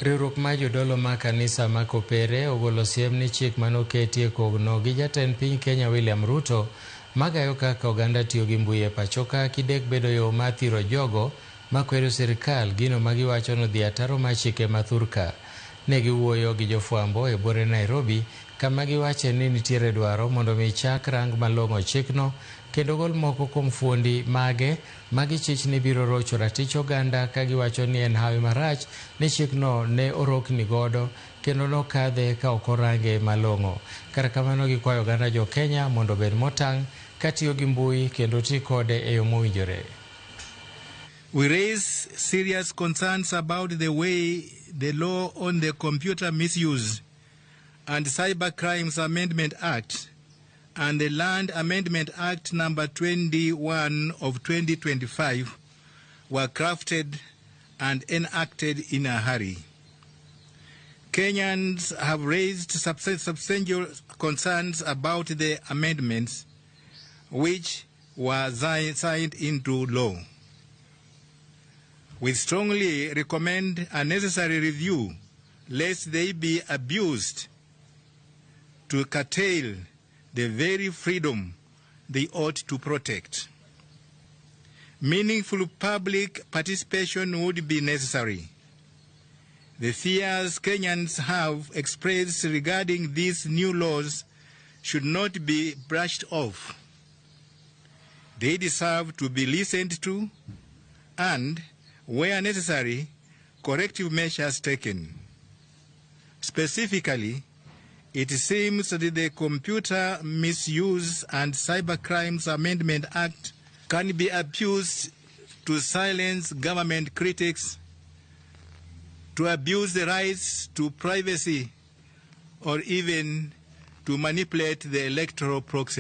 Riwruok mar jodolo ma kanisa ma Kopere ogolo siem ni chik manoketi e kogno gi jatend piny Kenya William Ruto magayo kaka oganda tiyo gi mbui e pachoka kidek bedo yo mar thiro jogo makwedo sirikal gino ma giwacho nodhi ataro mar chike ma thurka. Ne giwuoyo gi jofwambo e buore Nairobi kama giwache ni nitiere dwaro mondo mi chak rang malong'o chikno kendo gol moko kuom fuondi mage magichich ni biro rocho ratich oganda ka giwacho ni en hawi marach ni chikno ne orokni godo kendo nokadhe ka ok orange malong'o. Kata kamano gikwayo oganda jo Kenya mondo obed motang' katiyo gi mbui kendo ti kode e yo mowinjore. We raise serious concerns about the way the law on the Computer Misuse and Cyber Crimes Amendment Act and the Land Amendment Act number 21 of 2025 were crafted and enacted in a hurry. Kenyans have raised substantial concerns about the amendments which were signed into law. We strongly recommend a necessary review lest they be abused to curtail the very freedom they ought to protect. Meaningful public participation would be necessary. The fears Kenyans have expressed regarding these new laws should not be brushed off. They deserve to be listened to and, where necessary, corrective measures taken. Specifically, it seems that the Computer Misuse and Cybercrimes Amendment Act can be abused to silence government critics, to abuse the rights to privacy, or even to manipulate the electoral process.